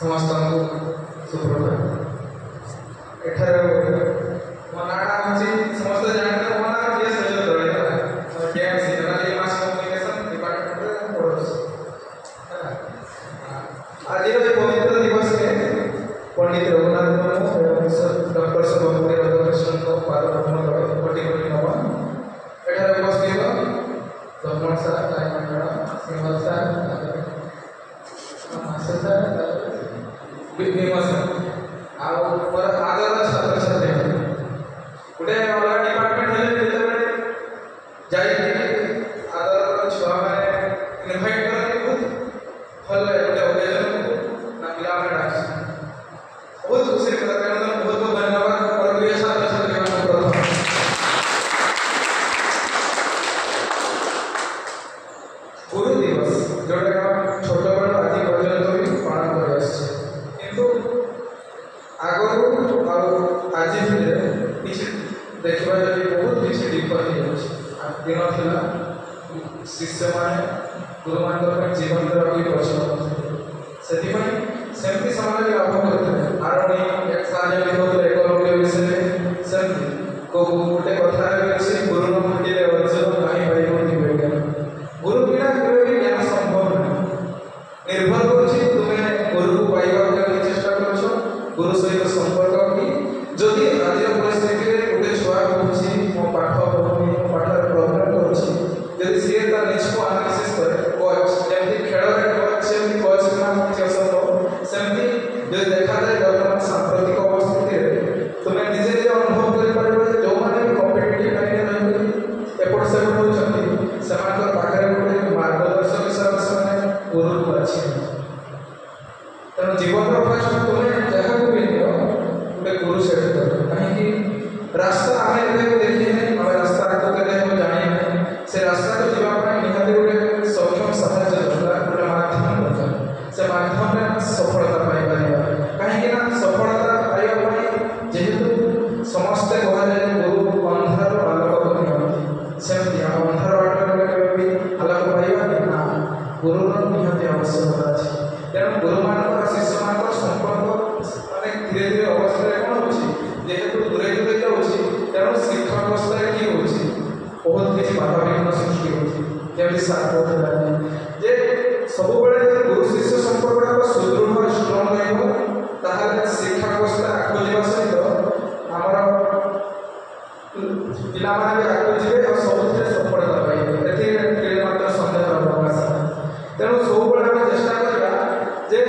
ସମସ୍ତଙ୍କୁ ସୁପ୍ରଭାତ। ଏଠାରେ ମୋ ନାଁଟା ହେଉଛି, ସମସ୍ତେ ଜାଣିଲେ ମୋ ନାଁ ଜିଏସ୍ ସଜଲ ଦଳେଇ। ହେଲା, ଡିଏମସି ଜର୍ଣ୍ଣାଲିଜିମ୍ ମାସ୍ କମ୍ୟୁନିକେସନ୍ ଡିପାର୍ଟମେଣ୍ଟରେ ପଢ଼ୁଛି। ହେଲା, ଆଜିର ଏ ପବିତ୍ର ଦିବସରେ ପଣ୍ଡିତ ରଘୁନାଥ ମୁର୍ମୁ ଏବଂ ଡକ୍ଟର ସର୍ବପଲ୍ଲୀ ରାଧାକୃଷ୍ଣଙ୍କ ପାଦପଦ୍ମ ତଳେ କୋଟି କୋଟି ନମନ। ଏଠାରେ ଉପସ୍ଥିତ ଲକ୍ଷ୍ମଣ ସାର୍, ଲାଇମନ ମ୍ୟାଡ଼ାମ, ସିଂହଲ ସାର୍, ତାପରେ ମାସ ସାର୍, ତାପରେ ଭୀମ ସାର୍ ଆଉ ମୋର ଆଦର ଛାତ୍ରଛାତ୍ରୀ। ଗୋଟେ ଅଲଗା ଡିପାର୍ଟମେଣ୍ଟ ହେଲେ ଯେତେବେଳେ ଯାଇକି ଆଦରର ଛୁଆମାନେ ଇନଭାଇଟ୍ କରନ୍ତି, ବହୁତ ଭଲ ଲାଗେ। ଗୋଟେ ଅକେଜନକୁ ନା ପିଲାମାନେ ଡାକୁଛନ୍ତି, ବହୁତ ଖୁସିର କଥା। ତେଣୁ ବହୁତ ବହୁତ ଧନ୍ୟବାଦ ମୋର ପ୍ରିୟ ଛାତ୍ରଛାତ୍ରୀମାନଙ୍କୁ। ପ୍ରଥମ ଗୁରୁ ଦିବସ ଯୋଉଟାକି ଆମେ ଛୋଟବେଳୁ ଆଜି ପର୍ଯ୍ୟନ୍ତ ବି ପାଳନ କରି ଆସିଛେ, କିନ୍ତୁ ଆଗରୁ ଆଉ ଆଜି ଭିତରେ କିଛି ଦେଖିବା ଯଦି ବହୁତ କିଛି ଡିଫର ହେଇଯାଉଛି। ଦିନ ଥିଲା ଶିଷ୍ୟମାନେ ଗୁରୁମାନଙ୍କ ପାଇଁ ଜୀବନ ଦେବାକୁ ବି ପଛାଉନଥିଲେ, ସେଥିପାଇଁ ସେମିତି ସେମାନେ ବି ଲାଭ କରିଥିଲେ। ଆରଣୀ ସାର୍ ଯେମିତି କହୁଥିଲେ ଏକଲବ୍ୟ ବିଷୟରେ, ସେମିତି ଗୋଟେ କଥାରେ ବି ଅଛି, ଗୁରୁ ନ ଭେଟିଲେ ଅର୍ଜୁନ କାହିଁ ପାଇବ ଦିବ୍ୟ ଜ୍ଞାନ। ଗୁରୁ ବିନା କେବେ ବି ଜ୍ଞାନ ସମ୍ଭବ ନୁହେଁ। ନିର୍ଭର କରୁଛି ତୁମେ ଗୁରୁକୁ ପାଇବାକୁ କେମିତି ଚେଷ୍ଟା କରୁଛ, ଗୁରୁ ସହିତ ସମ୍ପର୍କ କି। ଯଦି ଆଜିର ପରିସ୍ଥିତିରେ ଗୋଟେ ଛୁଆ କହୁଛି ମୋ ପାଠ ପଢ଼ୁନି, ମୋ ପାଠରେ ପ୍ରୋବ୍ଲେମ୍ କରୁଛି, ଯଦି ସିଏ ତା ନିଜକୁ ଆନାଲିସିସ୍ କରେ, କୋଚ୍ ଯେମିତି ଖେଳରେ କୋଚ୍ ଯେମିତି କୋଚ୍ ବିନା କିଛି ଅସମ୍ଭବ, ସେମିତି ଯଦି ଦେଖାଯାଏ ବର୍ତ୍ତମାନ ସାମ୍ପ୍ରତିକ ଅବସ୍ଥିତିରେ ତୁମେ ନିଜେ ନିଜେ ଅନୁଭବ କରିପାରିବ ଯେ ଯେଉଁମାନେ ବି କମ୍ପିଟେଟିଭ୍ ଲାଇନ୍ରେ ରହିକରି ଏପଟ ସେପଟ ହେଉଛନ୍ତି, ସେମାନଙ୍କର ପାଖରେ ଗୋଟେ ମାର୍ଗଦର୍ଶକ ହିସାବରେ ସେମାନେ ଗୁରୁକୁ ବାଛି ନିଅନ୍ତି। ତେଣୁ ଜୀବନର ଫାଷ୍ଟ ତୁମେ ଯାହାକୁ ବି ନିଅ, ଗୋଟେ ଗୁରୁ ସେଟ୍ କର। କାହିଁକି ରାସ୍ତା ଆମେ ଏବେ ଦେଖିନେ, ଆମେ ରାସ୍ତା ଆଗକୁ କେତେ ହେବ ଜାଣିନେ। ସେ ରାସ୍ତାକୁ ଯିବା ପାଇଁ ନିହାତି ଗୋଟେ ସକ୍ଷମ ସାହାଯ୍ୟ ଦରକାର, ଗୋଟେ ମାଧ୍ୟମ ଦରକାର। ସେ ମାଧ୍ୟମରେ ଆମେ ସଫଳତା ପାଇପାରିବା। କାହିଁକି ନା ସଫଳତା ପାଇବା ପାଇଁ ଯେହେତୁ ସମସ୍ତେ କୁହାଯାଏ ଗୁରୁ ଅନ୍ଧାର ଆଲୋକକୁ ନିଅନ୍ତି, ସେମିତି ଆମେ ଅନ୍ଧାର ବାଟରେ ଗଲେ କେବେ ବି ଆଲୋକ ପାଇବାନି ନା। ଗୁରୁର ନିହାତି ଆବଶ୍ୟକତା ଅଛି। ତେଣୁ ଗୁରୁମାନଙ୍କର ଶିଷ୍ୟମାନଙ୍କର ସମ୍ପର୍କ ମାନେ ଧୀରେ ଧୀରେ ଅବସ୍ଥାରେ କ'ଣ ହେଉଛି, ଯେହେତୁ ଦୂରେଇ ଦୂରେଇ ଯାଉଛି, ତେଣୁ ଶିକ୍ଷା ବ୍ୟବସ୍ଥାରେ କି ହେଉଛି, ବହୁତ କିଛି ବାଧାବିଘ୍ନ ସୃଷ୍ଟି ହେଉଛି। ଯେମିତି ସାର୍ କହୁଥିଲା ଯେ ସବୁବେଳେ ଯଦି ଗୁରୁ ଶିଷ୍ୟ ସମ୍ପର୍କଟା ପୁରା ସୁଦୃଢ଼ ଷ୍ଟ୍ରଙ୍ଗ ରହିବ, ତାହେଲେ ଶିକ୍ଷା ବ୍ୟବସ୍ଥା ଆଗକୁ ଯିବା ସହିତ ଆମର ପିଲାମାନେ ବି ଆଗକୁ ଯିବେ ଆଉ ସବୁଥିରେ ସଫଳତା ପାଇବେ, ଏଥିରେ ତିଳେ ମାତ୍ର ସନ୍ଦେହର ଅବକାଶ ନାହିଁ। ତେଣୁ ସବୁବେଳେ ଆମେ ଚେଷ୍ଟା କରିବା ଯେ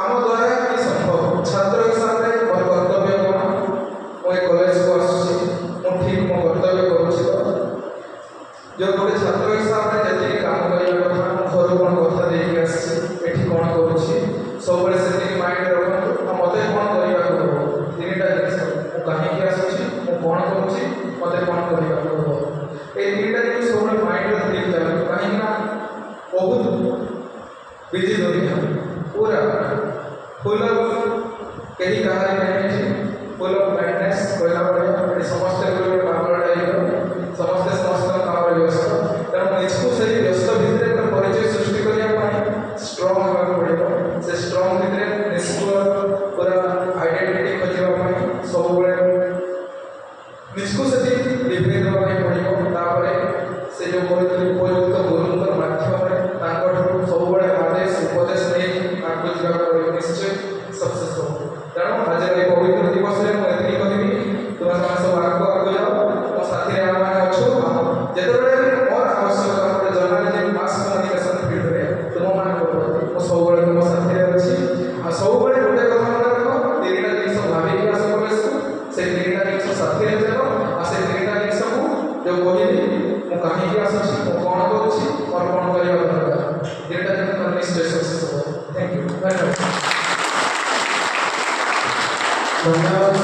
ଆମ ଦ୍ୱାରା କି ସମ୍ଭବ, ଛାତ୍ର ହିସାବରେ ମୋର କର୍ତ୍ତବ୍ୟ କ'ଣ, ମୁଁ ଏ କଲେଜକୁ ଆସୁଛି, ମୁଁ ଠିକ୍ ମୋ କର୍ତ୍ତବ୍ୟ କରୁଛି ତ? ଯେଉଁ ଗୋଟେ ଛାତ୍ର ହିସାବରେ ଯେତିକି କାମ କରିବା କଥା, ମୁଁ ଘରୁ କ'ଣ କଥା ଦେଇକି ଆସିଛି, ଏଠି କ'ଣ କରୁଛି, ସବୁବେଳେ ସେତିକି ମାଇଣ୍ଡରେ ରଖନ୍ତୁ। ଆଉ ମୋତେ କ'ଣ କରିବାକୁ ହେବ, ତିନିଟା ଜିନିଷ, ମୁଁ କାହିଁକି ଆସୁଛି, ମୁଁ କ'ଣ କରୁଛି, ମୋତେ କ'ଣ କରିବାକୁ ହେବ, ଏଇ ତିନିଟା ଜିନିଷ ସବୁବେଳେ ମାଇଣ୍ଡରେ ଧରିକି ଚାଲନ୍ତୁ। କାହିଁକି ନା ବହୁତ ବିଜି ଦୁନିଆ, ପୁରା ଫୁଲ୍ ଅଫ୍, କେହି କାହାରି ନାହିଁ ଏଠି, ଫୁଲ୍ ଅଫ୍ ମ୍ୟାଡନେସ୍ କହିଲା ଭଳିଆ। ଏଠି ସମସ୍ତେ ଗୋଟେ ଗୋଟେ ପାଗଳ ଟାଇପ୍ର, ସମସ୍ତେ ସମସ୍ତଙ୍କ କାମରେ ବ୍ୟସ୍ତ। ତେଣୁ ନିଜକୁ ସେଇ ବ୍ୟସ୍ତ ଭିତରେ ଗୋଟେ ପରିଚୟ ସୃଷ୍ଟି କରିବା ପାଇଁ ଷ୍ଟ୍ରଙ୍ଗ ହେବାକୁ ପଡ଼ିବ। ସେ ଷ୍ଟ୍ରଙ୍ଗ ଭିତରେ ନିଜକୁ ପୁରା ଆଇଡେଣ୍ଟିଟି ଖୋଜିବା ପାଇଁ ସବୁବେଳେ ନିଜକୁ ସେଠି ଲିଭେଇ ଦେବା ପାଇଁ ପଡ଼ିବ। ତାପରେ ସେ ଯେଉଁ କହିଥିଲି, ଉପଯୁକ୍ତ ଗୁରୁଙ୍କର ମାଧ୍ୟମରେ ତାଙ୍କଠାରୁ ସବୁବେଳେ ଆଦେଶ ଉପଦେଶ ନେଇକି ଆଗକୁ ଯିବାକୁ ପଡ଼ିବ, ନିଶ୍ଚୟ ସକ୍ସେସ୍ ହେବ। ତେଣୁ ଆଜିର ଏହି ପବିତ୍ର ଦିବସରେ ମୁଁ ଏତିକି କହିବି, ତୁମେ ସେମାନେ ସବୁ ଆଗକୁ ଆଗକୁ ଯାଅ, ମୋ ସାଥିରେ ଆମେମାନେ ଅଛୁ। ଯେତେବେଳେ ବି ମୋର ଆବଶ୍ୟକତା ପଡ଼େ ଜର୍ଣ୍ଣାଲିଜିମ୍ ମାସ୍ କମ୍ୟୁନିକେସନ୍ ଫିଲ୍ଡରେ ତୁମମାନଙ୍କ ପ୍ରତି, ମୁଁ ସବୁବେଳେ ତୁମ ସାଥିରେ ଅଛି। ଆଉ ସବୁବେଳେ ଗୋଟେ କଥା ମନେ ରଖ, ତିନିଟା ଜିନିଷ ଭାବିକି ଆସ କଲେଜକୁ, ସେଇ ତିନିଟା ଜିନିଷ ସାଥିରେ ଚାଲ। ଆଉ ସେଇ ତିନିଟା ଜିନିଷକୁ ଯେଉଁ କହିଲି, ମୁଁ କାହିଁକି ଆସୁଛି, ମୁଁ କ'ଣ କରୁଛି, ମୋର କ'ଣ କରିବା ଦରକାର, ତିନିଟା ଜିନିଷ ନିଶ୍ଚୟ ସକ୍ସେସ୍ ହେବ। Thank you, ଧନ୍ୟବାଦ। ଧନ୍ୟବାଦ।